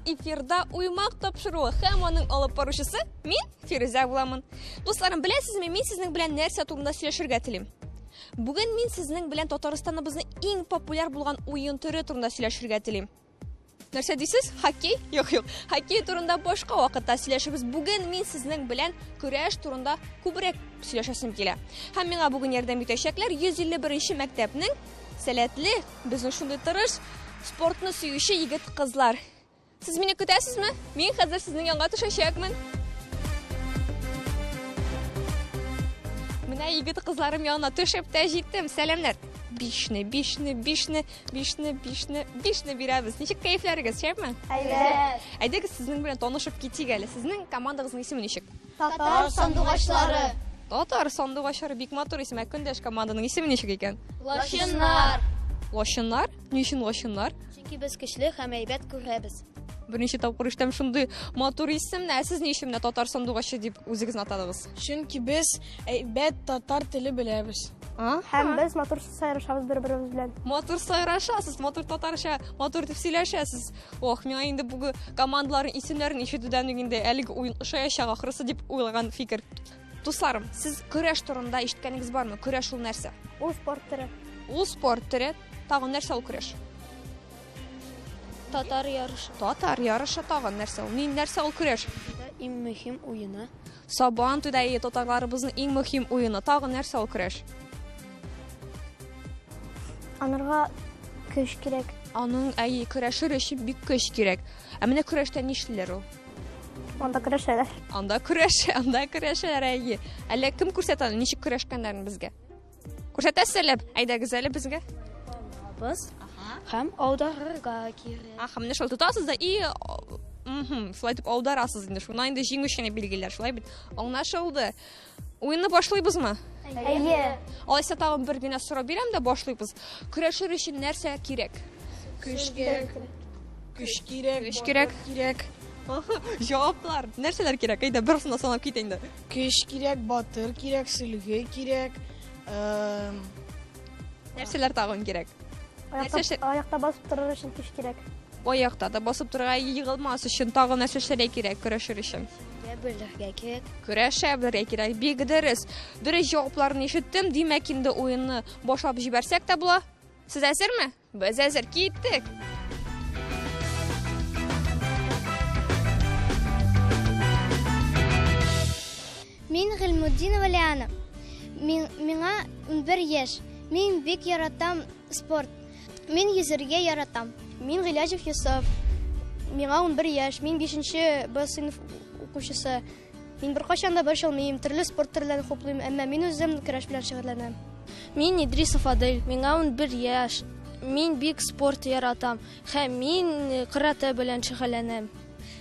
Эфирда Уймак тапшыруы һәм аның алып баручысы мин, Фирүзә буламын. Дусларым, беләсезме, мин сезнең белән нәрсә турында сөйләшергә телим? Бүген мин сезнең белән Татарстаныбызның иң популяр булган уен төре турында сөйләшергә телим. Нәрсә дисез? Хоккей? Юк, юк. Хоккей турында башка вакытта сөйләшербез. Бүген мин сезнең белән көрәш турында күбрәк сөйләшәсем килә. Һәм миңа бүген ярдәм итәчәкләр 151 мәктәпнең сәләтле, безнең шундый тырыш, спортны сөюче егет-кызлар. Сез мине көтәсезме? Мин хәзер сезнең янга төшәчәкмен. Менә егет кызларым янына төшеп тә җиттем. Сәламнәр. Бишне, бишне, бишне, бишне, бишне, бишне бирәбез. Ничек кәефләрегез, шәпме? Әйбәт. Әйдәгез сезнең белән танышып китик әле. Сезнең командагызның исеме ничек? Татар сандугачлары. Татар сандугачлары бик матур исем. Ә көндәш команданың исеме ничек икән? Лачыннар. Лачыннар? Ни өчен лачыннар? Чөнки без көчле һәм әйбәт күрәбез. Беренче тапкыр ишетәм шундый матур исемне. Ә сез ни өчен менә татар сандугачы дип үзегезне атадыгыз? Чөнки без әйбәт татар теле беләбез. Һәм без матур сайрашабыз бер-беребез белән. Матур сайрашасыз, матур татарча, матур итеп сөйләшәсез. Ох, миңа инде бүген командаларның исемнәрен ишетүдән үк инде әлеге уен ошаячак ахрысы дип уйлаган фикер. Дусларым, сез көрәш турында ишеткәнегез бармы? Көрәш ул нәрсә? Ул спорт төре. Ул спорт төре. Тагын нәрсә ул көрәш? Татар ярышы. Татар ярышы тагын нәрсә ул? Ни нәрсә ул көрәш? Иң мөһим уены. Сабан туйда татарларыбызның иң мөһим уены. Тагын нәрсә ул көрәш? Анырга көч кирәк. Аның әйе, көрәшер өчен бик көч кирәк. Ә менә көрәштә нишлиләр ул? Анда көрәшәләр. Анда көрәш, анда көрәшәләр, әйе. Әллә кем күрсәтә аны, ничек көрәшкәннәрен безгә? Күрсәтәсез әллә? Әйдәгез әле безгә. Без һәм аударырга кирәк. Аха, менә шулай тотасыз да и шулай итеп аударасыз инде. Шуннан инде җиңүчене билгеләр. Шулай бит. Аңлашылды. Уенны башлыйбызмы? Әйе. Алайса тагын бер генә сорау бирәм дә башлыйбыз. Көрәшер өчен нәрсә кирәк? Көч кирәк. Көч кирәк. Көч кирәк. Кирәк. Җаваплар. Нәрсәләр кирәк? Әйдә, берсен дә санап кит инде. Көч кирәк, батыр кирәк, сөлге кирәк. Нәрсәләр тагын кирәк? Аякта басып торыр өчен көч кирәк. Аякта да басып торырга, егылмас өчен тагын нәрсә эшләргә кирәк көрәшер өчен? Көрәшә белергә кирәк. Көрәшә белергә кирәк. Бик дөрес. Дөрес җавапларны ишеттем. Димәк, инде уенны башлап җибәрсәк тә була. Сез әзерме? Без әзер. Киттек. Мин Гыйльмутдинова Лиана. Мин, миңа 11 яшь. Мин бик яратам спорт. Мин йөзергә яратам. Мин Гыйләҗев Йосыф. Миңа 11 яшь. Мин 5 Б сыйныф укучысы. Мин беркайчан да борчылмыйм, төрле спорт төрләрен хуплыйм, әмма мин үзем көрәш белән шөгыльләнәм. Мин Идрисов Адель, миңа 11 яшь. Мин бик спорт яратам һәм мин каратэ белән шөгыльләнәм.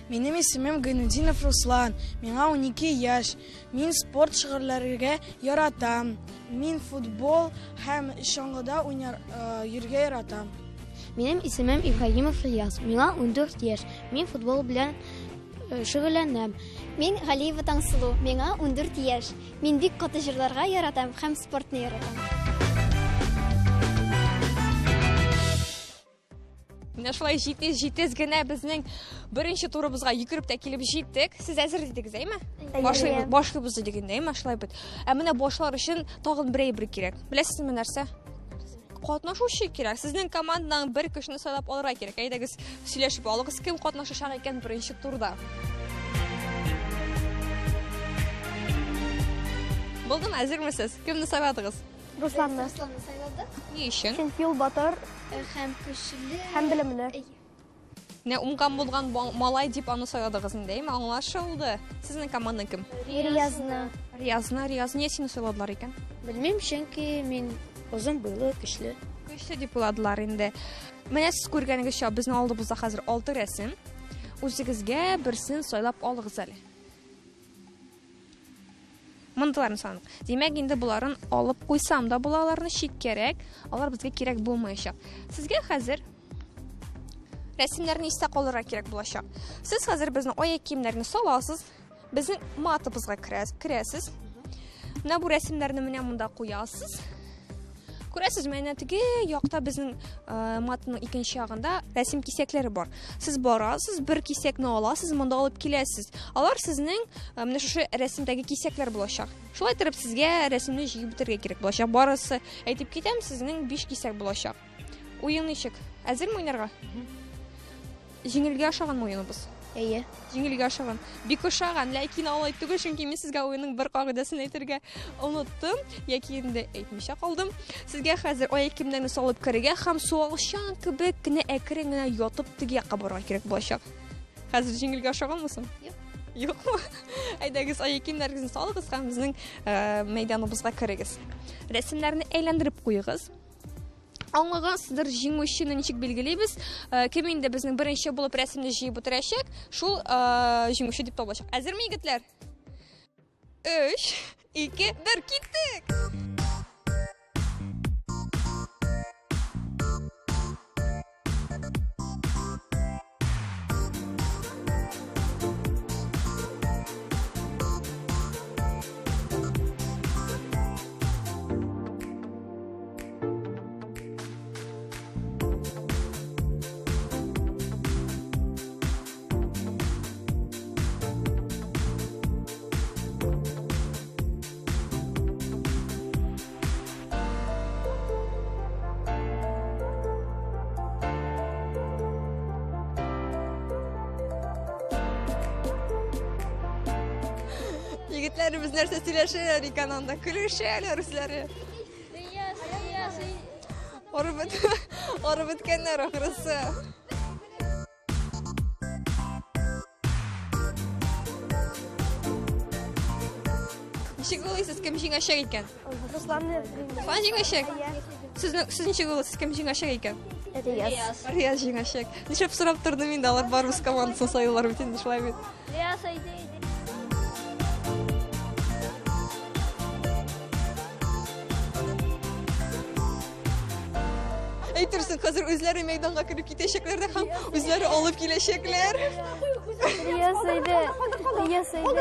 Минем исемем Гайнутдинов Руслан, миңа 12 яшь. Мин спорт шөгыльләргә яратам. Мин футбол һәм чаңгыда уйнар, йөргә яратам. Минем исемем Ибраһимов Ильяс, миңа 14 яшь. Мин футбол белән шөгыльләнәм. Мин Галиева Таңсылу, миңа 14 яшь. Мин бик каты җырларга яратам һәм спортны яратам. Менә шулай җитез-җитез генә безнең беренче турыбызга йөгереп тә килеп җиттек. Сез әзер дидегез, әйме? Башлыйбыз, башлыйбыз дидек инде, әйме? Шулай бит. Ә менә башлар өчен тагын бер әйбер кирәк. Беләсезме нәрсә? Катнашучы кирәк. Сезнең командадан бер кешене сайлап алырга кирәк. Әйдәгез, сөйләшеп алыгыз, кем катнашачак икән беренче турда. Булдымы, әзермесез? Кемне сайладыгыз? Русланны. Русланны сайладык. Ни өчен? Чөнки ул батыр Һәм көчле. Һәм белемле. Менә уңган булган малай дип аны сайладыгыз инде, әйме? Аңлашылды. Сезнең команда кем? Риязны. Риязны, Рияз, нигә сине сайладылар икән? Белмим, чөнки мин озын буйлы, көчле. Көчле дип уйладылар инде. Менә сез күргәнегезчә, безнең алдыбызда хәзер 6 рәсем. Үзегезгә берсен сайлап алыгыз әле. Мондыларын санадык. Димәк, инде боларын алып куйсам да була, аларны читкәрәк, алар безгә кирәк булмаячак. Сезгә хәзер рәсемнәрне истә калдырырга кирәк булачак. Сез хәзер безнең аяк киемнәрне саласыз, безнең матыбызга керәсез. Менә бу рәсемнәрне менә монда куясыз. Күрәсез, менә теге якта безнең э, матның икенче ягында рәсем кисәкләре бар. Сез барасыз, бер кисәкне аласыз, монда алып киләсез. Алар сезнең э, менә шушы рәсемдәге кисәкләр булачак. Шулай итеп сезгә рәсемне җыеп бетерергә кирәк булачак. Барысы әйтеп китәм, сезнең 5 кисәк булачак. Уен ничек? Әзерме уйнарга? Җиңелгә ошаган уеныбыз. Әйе. Җиңелгә ошаган. Бик ошаган, ләкин алай түгел, чөнки мин сезгә уенның бер кагыйдәсен әйтергә оныттым, яки инде әйтмичә калдым. Сезгә хәзер аяк киемнәрне салып керергә һәм суалчан кебек кенә әкрен генә ятып теге якка барырга кирәк булачак. Хәзер җиңелгә ошаганмы соң? Юк. Юкмы? Әйдәгез, аяк киемнәрегезне салыгыз һәм безнең э, мәйданыбызга керегез. Рәсемнәрне әйләндереп куегыз. Аңлагансыздыр, җиңүчене ничек билгелибез? Э, Кем инде безнең беренче булып рәсемне җыеп бетерәчәк, шул э, җиңүче дип табылачак. Әзерме, егетләр? 3, 2, 1, киттек! Егетләребез нәрсә сөйләшәләр икән анда? Көлешәләр үзләре. Арып бет арып беткәннәр ахрысы. Ничек уйлыйсыз, кем җиңәчәк икән? Руслан Руслан җиңәчәк? Сезнең сез ничек уйлыйсыз, кем җиңәчәк икән? Рияз. Рияз җиңәчәк. Нишләп сорап тордым инде, алар барыбыз командасын сайлыйлар бит инде, шулай бит. Рияз, әйдә, әйдә. Әйтерсең, хәзер үзләре мәйданга кереп китәчәкләр дә һәм үзләре алып киләчәкләр. Рияз, әйдә. Рияз, әйдә.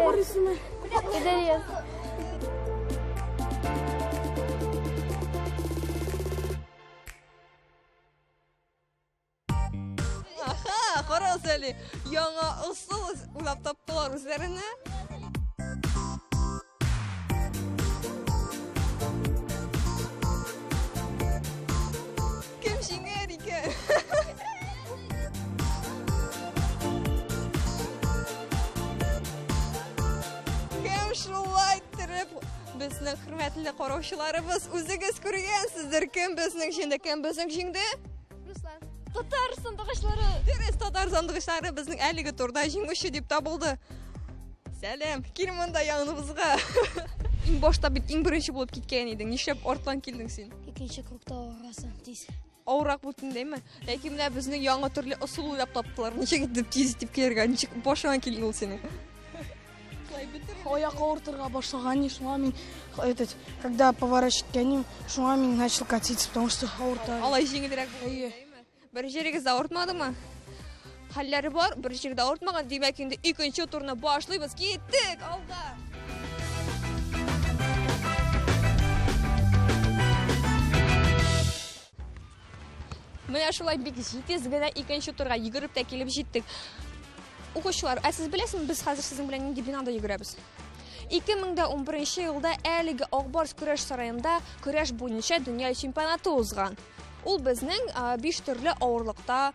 Әйдә, Рияз. Аха, карагыз әле, яңа ысул уйлап таптылар үзләренә. Кем җиңәр икән? Кем шулай иттереп безнең хөрмәтле караучыларыбыз үзегез күргәнсездер, кем безнең җиңде, кем безнең җиңде? Руслан. Татар сандугачлары. Дөрес, татар сандугачлары безнең әлеге турда җиңүче дип табылды. Сәлам, кил монда яныбызга. Иң башта бит иң беренче булып киткән идең. Нишләп арттан килдең син? Икенче кругта авырасың тиз. Авыррак булды димме? Ләкин менә безнең яңа төрле ысул уйлап таптылар. Ничек итеп тиз итеп килергә? Ничек башыңа килде ул синең? Шулай бетереп. Аяк авыртырга башлаган, и шуңа мин этот, когда поворачивать иткәнем, шуңа мин начал катиться, потому что авырта. Алай җиңелрәк булды. Әйе. димме? Бер җирегез дә авыртмадымы? Хәлләре бар, бер җирдә авыртмаган. Димәк, инде икенче турны башлыйбыз. Киттек, алга! Менә шулай бик җитез генә икенче турга йөгереп тә килеп җиттек. Укучылар, ә сез беләсезме, без хәзер сезнең белән нинди бинада йөгерәбез? 2011 елда әлеге Ак Барс көрәш сараенда көрәш буенча дөнья чемпионаты узган. Ул безнең 5 төрле авырлыкта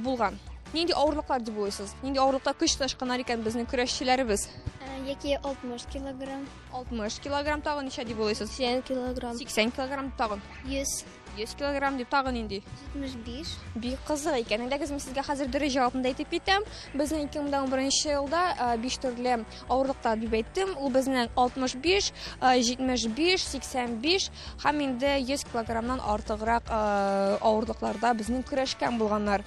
булган. Нинди авырлыклар дип уйлыйсыз? Нинди авырлыкта көч сынашканнар икән безнең көрәшчеләребез? Яки 60 килограмм, 60 килограмм тагын ничә дип уйлыйсыз? 80 килограмм. 80 килограмм тагын. 100, 100 килограмм дип тагын нинди? 75. Бик кызык икән. Әйдәгез, мин сезгә хәзер дөрес җавабын да әйтеп китәм. Безнең 2011 елда 5 төрле авырлыкта дип әйттем. Ул безнең 65, 75, 85 һәм инде 100 килограммнан артыграк авырлыкларда безнең көрәшкән булганнар.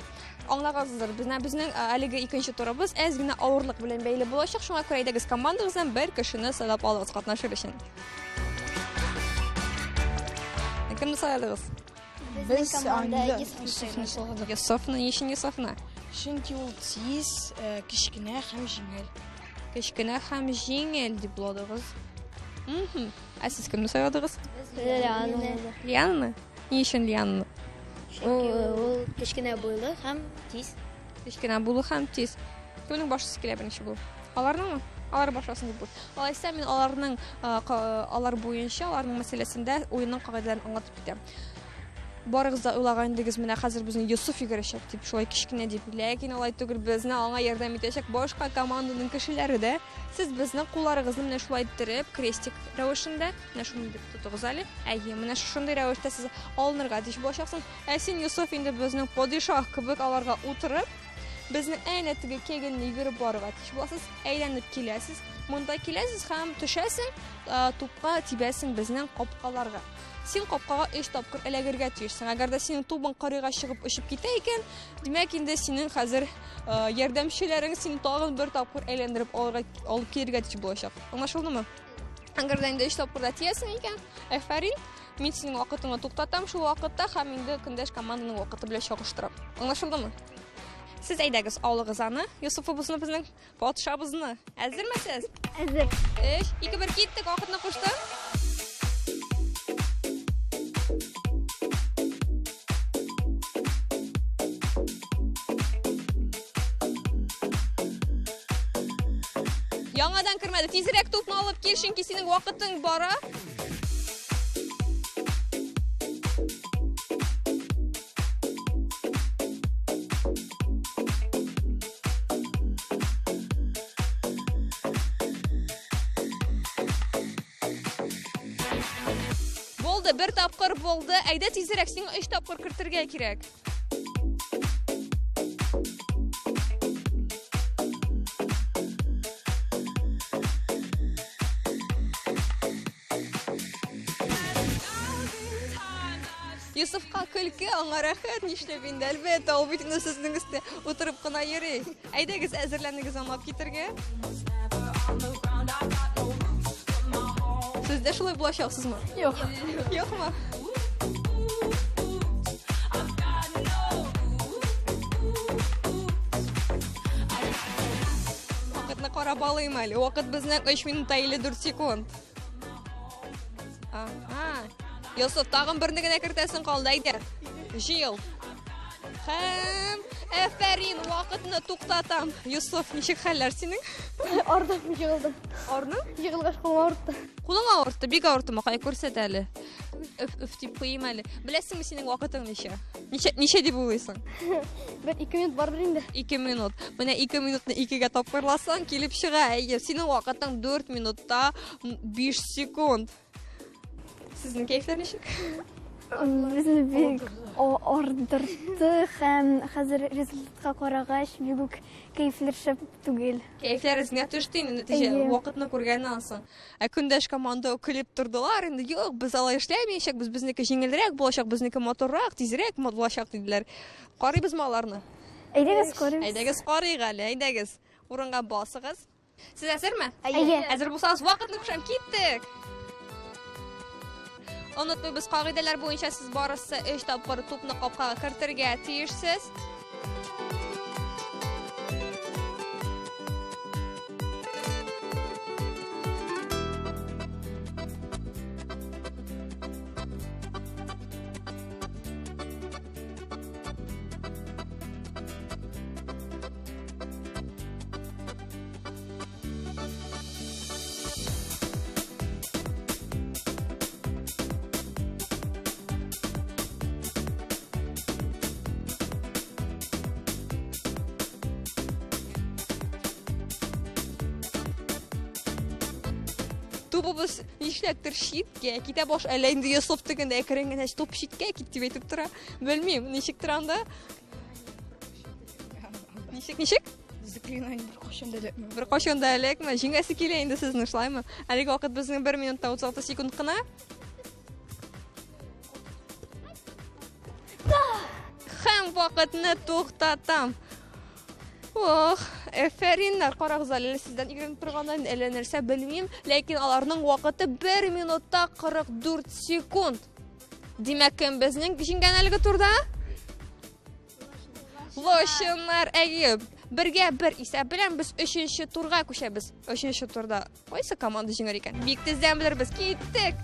Аңлагансыздыр, безнең безнең әлеге икенче турыбыз әз генә авырлык белән бәйле булачак. Шуңа күрә әйдәгез командагыздан бер кешене сайлап алыгыз катнашыр өчен. Кемне сайладыгыз? Без команда анда Йосыфны Йосыфны сайладык. Йосыфны, ни өчен Йосыфны? Чөнки ул тиз, кечкенә һәм җиңел. Кечкенә һәм җиңел дип уйладыгыз. Ә сез кемне сайладыгыз? Лиана. Лиананы? Ни өчен Лиананы? Чөнки ул кечкенә буйлы һәм тиз. Кечкенә буйлы һәм тиз. Кемнең башлысы килә беренче булып? Аларныңмы? Алар башласын дип бу. Алайса мин аларның алар буенча, аларның мәсьәләсендә уенның кагыйдәләрен аңлатып китәм. Барыгыз да уйлаган идегез, менә хәзер безне Йосыф йөгерәчәк дип, шулай кечкенә дип. Ләкин алай түгел, безне аңа ярдәм итәчәк башка команданың кешеләре дә. Сез безнең кулларыгызны менә шулай иттереп, крестик рәвешендә, менә шундый дип тотыгыз әле. Әйе, менә шушындый рәвештә сез алынырга тиеш булачаксың. Ә син, Йосыф, инде безнең падишаһ кебек аларга утырып, безнең әнә теге кегельне йөгереп барырга тиеш буласыз. Әйләнеп киләсез, монда киләсез һәм төшәсең, тупка тибәсең безнең капкаларга. Син капкага өч тапкыр эләгергә тиешсең. Әгәр дә синең тубың кырыйга чыгып очып китә икән, димәк инде синең хәзер ярдәмчеләрең сине тагын бер тапкыр әйләндереп алырга, алып килергә тиеш булачак. Аңлашылдымы? Әгәр дә инде өч тапкыр да тиясең икән, әфәрин, мин синең вакытыңны туктатам шул вакытта һәм инде көндәш команданың вакыты белән чагыштырам. Аңлашылдымы? Сез әйдәгез, алыгыз аны, Йосыфыбызны безнең Патшабызны. Әзерме сез? Әзер. 3, 2, 1, киттек, вакытны куштым. Яңадан кермәде. Тизрәк тупны алып кил, чөнки синең вакытың бара. Булды, бер тапкыр булды. Әйдә тизрәк, сиңа өч тапкыр кертергә кирәк. Юсуфка көлке, аңа рәхәт, нишләп инде, әлбәттә, ул бит инде сезнең өстә утырып кына йөри. Әйдәгез, әзерләнегез аңлап китергә. Сез дә шулай булачаксызмы? Юк. Юкмы? Вакытны карап алыйм әле. Вакыт безнең 3 минут 54 секунд. Ага. Йосыф, тагын берне генә кертәсең калды, әйдә. Җыел. Һәм әфәрин, вакытны туктатам. Йосыф, ничек хәлләр синең? Ардым, егылдым. Ардың? Егылгач кулым авыртты. Кулың авыртты, бик авыртты, Макай, күрсәт әле. Өф, өф дип куйым әле. Беләсеңме синең вакытың ничә? Ничә, ничә дип уйлыйсың? Бер 2 минут бардыр инде. 2 минут. Менә 2 минутны 2-гә тапкырласаң, килеп чыга. Әйе, синең вакытың 4 минутта 5 секунд. Сезнең кәефләр ничек? Безне бик ардыртты һәм хәзер результатка карагач бик үк кәефләр шәп түгел. Кәефләр үзеңә төште инде нәтиҗә вакытны күргәннән соң. Ә көндәш команда көлеп тордылар инде, юк, без алай эшләмәячәкбез, безнеке җиңелрәк булачак, безнеке матуррак, тизрәк булачак диделәр. Карыйбызмы аларны? Әйдәгез карыйбыз. Әйдәгез карыйк әле, әйдәгез. Урынга басыгыз. Сез әзерме? Әйе. Әзер булсагыз, вакытны кушам, киттек. Онытмыйбыз, кагыйдәләр буенча сез барысы 3 тапкыр тупны капкага кертергә тиешсез. Тубыбыз нишләптер читкә китә баш, әллә инде Йосыф тегендә әкрен генә туп читкә кит дип әйтеп тора. Белмим, ничек тора анда. Ничек, ничек? Заклинание беркайчан да эләкмә. Беркайчан да эләкмә. Җиңәсе килә инде сезнең, шулаймы? Әлеге вакыт безнең 1 минутта 36 секунд кына. Һәм вакытны туктатам. Ох, әфәриннәр, карагыз әле, сездән өйрәнеп торганнан әллә нәрсә белмим, ләкин аларның вакыты 1 минутта 44 секунд. Димәк, кем безнең җиңгән әлеге турда? Лощыннар, әйе. Бергә бер исәп белән без өченче турга күчәбез. Өченче турда кайсы команда җиңәр икән? Бик тиздән белербез. Киттек!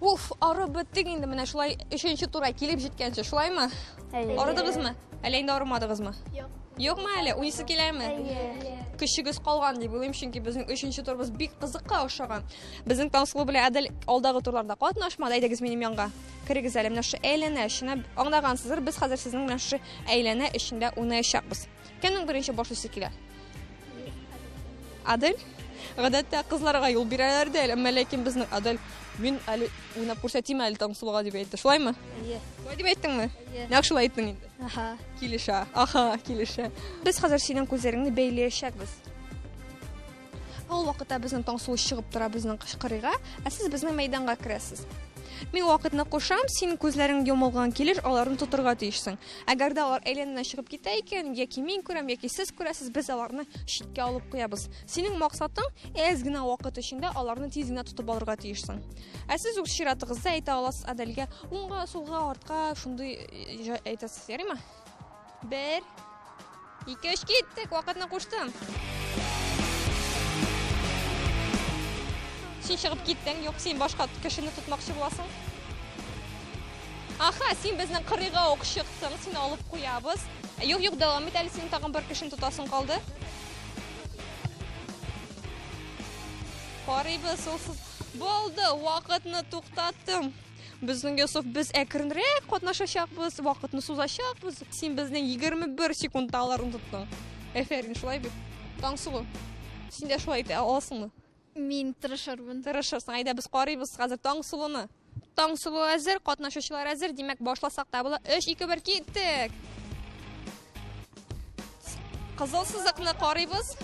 Уф, арып беттек инде менә шулай өченче турга килеп җиткәнче, шулаймы? Арыдыгызмы? Әллә инде арымадыгызмы? Юк. Юкмы әле? Уйныйсы киләме? Әйе. Көчегез калган дип уйлыйм, чөнки безнең өченче турыбыз бик кызыкка охшаган. Безнең Таңсылу белән Әдел алдагы турларда катнашмады. Әйдәгез минем янга. Керегез әле менә шушы әйләнә эченә. Аңлагансыздыр, без хәзер сезнең белән шушы әйләнә эчендә уйнаячакбыз. Кемнең беренче башлыйсы килә? Адель? Гадәттә кызларга юл бирәләр дә, әмма ләкин безнең Адель, мин әле уйнап күрсәтим әле Таңсылуга дип әйтте. Шулаймы? Әйе. Шулай дип әйттеңме? Әйе. Нәкъ шулай әйттең инде. Аха. Килешә. Аха, килешә. Без хәзер синең күзләреңне бәйләячәкбез. Ул вакытта безнең Таңсылу чыгып тора безнең кырыйга, ә сез безнең мәйданга керәсез. Мин вакытны кушам, син күзләрең йомылган килеш аларны тотырга тиешсең. Әгәр дә алар әйләненнән чыгып китә икән, яки мин күрәм, яки сез күрәсез, без аларны читкә алып куябыз. Синең максатың әз генә вакыт эчендә аларны тиз генә тотып алырга тиешсең. Ә сез үз чиратыгызда әйтә аласыз Аделгә уңга, сулга, артка шундый э, әйтәсез, ярыймы? Бер, ике, өч, киттек, вакытны куштым. Син чыгып киттең, юк, син башка кешене тотмакчы буласың. Аха, син безнең кырыйга ук чыктың, сине алып куябыз. Юк, юк, дәвам ит әле, синең тагын бер кешене тотасың калды. Карыйбыз, ул Булды, вакытны туктаттым. Безнең Йосыф, без әкренрәк катнашачакбыз, вакытны сузачакбыз. Син безнең 21 секундта аларын тоттың. Әфәрин, шулай бит. Таңсылу, син дә шулай итә аласыңмы? Мин тырышырмын. Тырышырсың. Әйдә, без карыйбыз хәзер Таңсылуны. Таңсылу әзер, катнашучылар әзер. Димәк, башласак та була. 3, 2, 1, киттек. Кызыл сызыкны карыйбыз.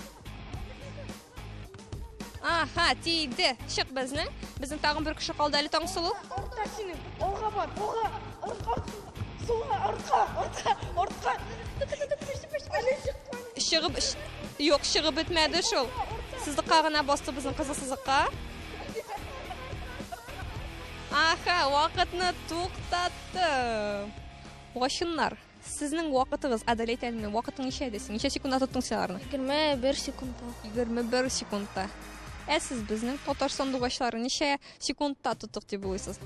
Аха, тиде. Чык безнең. Безнең тагын бер кеше калды әле Таңсылу. Артта синең. Алга бар, алга. Артка, сулга, артка, артка, артка. Әле чыкмады. Чыгып, юк, чыгып бетмәде шул. Сызыкка гына басты безнең кызыл сызыкка. Аха, вакытны туктаттым. Лачыннар, сезнең вакытыгыз, Адель әйт әле миңа, вакытың ничә иде син? Ничә секундта тоттың син аларны? 21 секундта. 21 секундта. Ә сез безнең татар сандугачлары ничә секундта тоттык дип уйлыйсыз?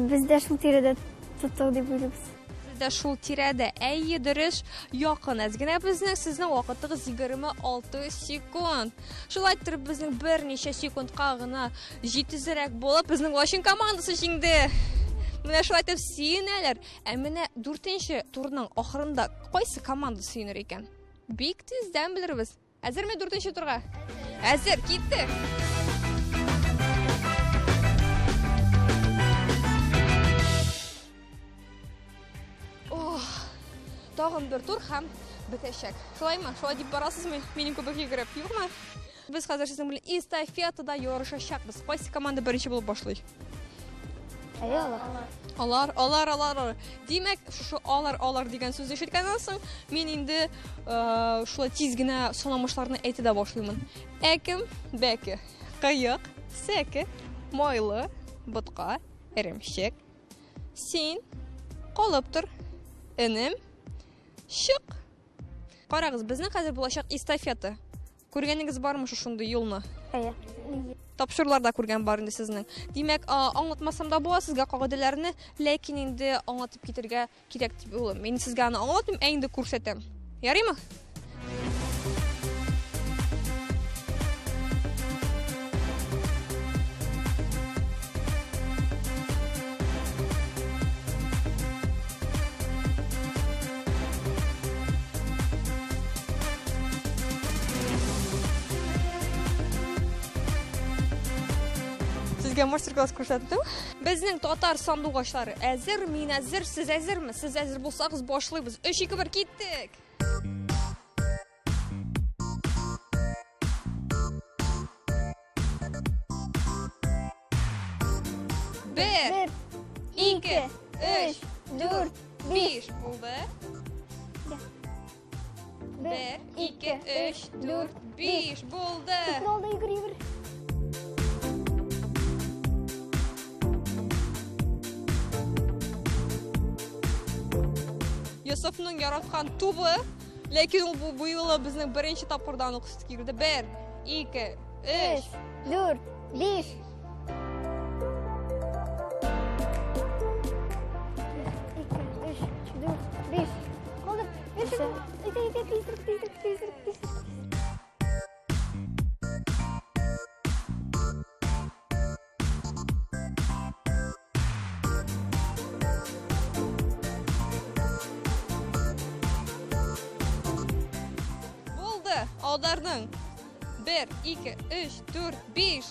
Без дә шул тирәдә тоттык дип уйлыйбыз. Сез дә шул тирәдә. Әйе, дөрес, якын әз генә безнең, сезнең вакытыгыз 26 секунд. Шулай иттереп, безнең берничә секундка гына җитезрәк булып, безнең Лачын командасы җиңде. Менә шулай итеп сөенәләр. Ә менә дүртенче турның ахырында кайсы команда сөенер икән? Бик тиздән белербез. Әзерме дүртенче турга? Әзер, киттек. Ох, тагын бер тур һәм бетәчәк. Шулаймы? Шулай дип барасызмы? Минем кебек йөгереп, юкмы? Без хәзер сезнең белән эстафетада ярышачакбыз. Кайсы команда беренче булып башлый? Әйе, алар. Алар, алар, алар, алар. Димәк, шушы алар, алар дигән сүзне ишеткәннән соң, мин инде э, шулай тиз генә санамышларны әйтә дә башлыймын. Әкем, бәке, кыек, сәке, майлы, ботка, эремчек. Син калып тор, энем, чык. Карагыз, безнең хәзер булачак эстафета. Күргәнегез бармы шушындый юлны? Әйе. Тапшыруларда күргән бар инде сезнең. Димәк, аңлатмасам да була сезгә кагыйдәләрне, ләкин инде аңлатып китергә кирәк дип уйлыйм. Мин сезгә аны аңлатмыйм, ә инде күрсәтәм. Ярыймы? Сезгә мастер-класс күрсәттем. Безнең татар сандугачлары әзер, мин әзер, сез әзерме? Сез әзер булсагыз, башлыйбыз. 3 2 1 киттек. Бер, ике, өч, дүрт, биш булды. Бер, ике, өч, дүрт, биш булды. Алда йөгер, йөгер. Йосыфның яраткан тубы. Ләкин ул бу, бу юлы безнең беренче тапкырдан ук кирде. Бер, ике, өч. Дүрт, биш. Ике, өч, дүрт, биш. Калдыр. Биш. Әйдә, әйдә, тизрәк, тизрәк, тизрәк, тизрәк. Булды. Алдарның. Бер, ике, өч, дүрт, биш.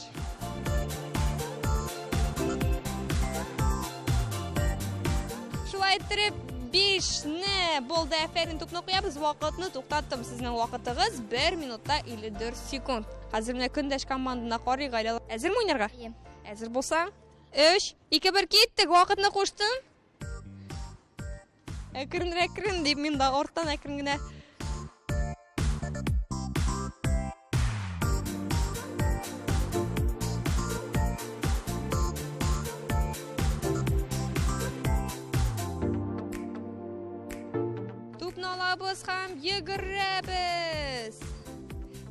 Шулай иттереп, бишне булды. Әфәрин, тупны куябыз. Вакытны туктаттым. Сезнең вакытыгыз 1 минутта 54 секунд. Хәзер менә көндәш командына карыйк әле. Әзерме уйнарга? Әйе. Әзер булсаң, 3, 2, 1 киттек. Вакытны куштым. Әкрен, әкрен дип мин дә арттан әкрен генә. Тупны алабыз һәм йөгерәбез.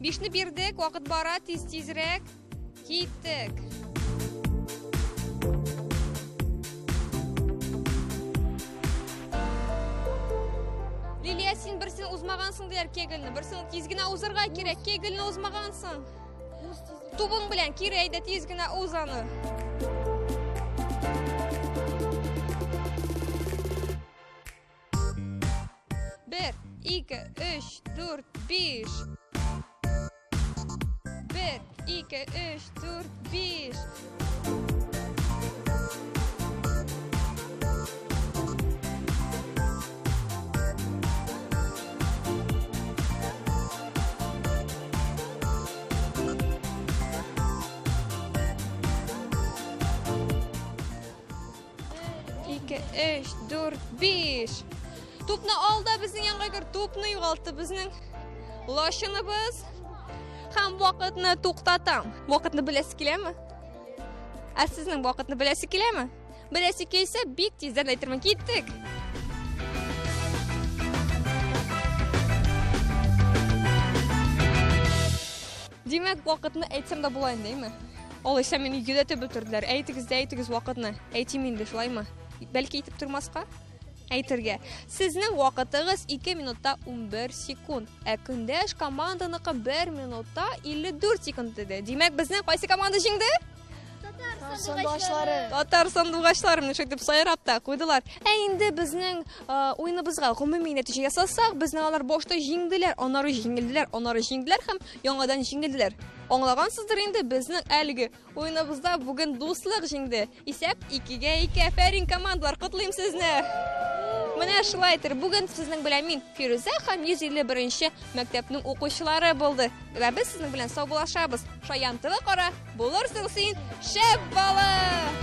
Бишне бирдек, вакыт бара, тиз тизрәк. Киттек. Лилия, син берсен узмагансың диләр кегельне. Берсен тиз генә узарга кирәк. Кегельне узмагансың. Тубың белән кире әйдә тиз генә уз аны. Бер, ике, өч, дүрт, биш. Бер, ике, өч, дүрт, биш. Ике, өч, дүрт, биш. Тупны ал да безнең янга кер. Тупны югалтты безнең лачыныбыз. Һәм вакытны туктатам. Вакытны беләсе киләме? Ә сезнең вакытны беләсе киләме? Беләсе килсә, бик тиздән әйтермен. Киттек. Димәк, вакытны әйтсәм дә була инде, әйме? Алайса мине йөдәтеп бетерделәр. Әйтегез дә әйтегез вакытны. Әйтим инде, шулаймы? Бәлки әйтеп тормаска? Әйтергә. Сезнең вакытыгыз 2 минутта 11 секунд. Ә көндәш команданыкы 1 минутта 54 секунд иде. Димәк, безнең кайсы команда җиңде? Татар сандугачлары. Татар сандугачлары менә шулай дип сайрап та куйдылар. Ә инде безнең уеныбызга гомуми нәтиҗә ясасак, безнең алар башта җиңделәр, аннары җиңелделәр, аннары җиңделәр һәм яңадан җиңелделәр. Аңлагансыздыр инде, безнең әлеге уеныбызда бүген дуслык җиңде. Исәп 2-2. Афәрин, командалар, котлыйм сезне. Менә шулай итеп, бүген сезнең белән мин Фирүзә һәм 151 мәктәпнең укучылары булды. Вә без сезнең белән саубуллашабыз. Шаян тылы кара, булырсың син шәп бала!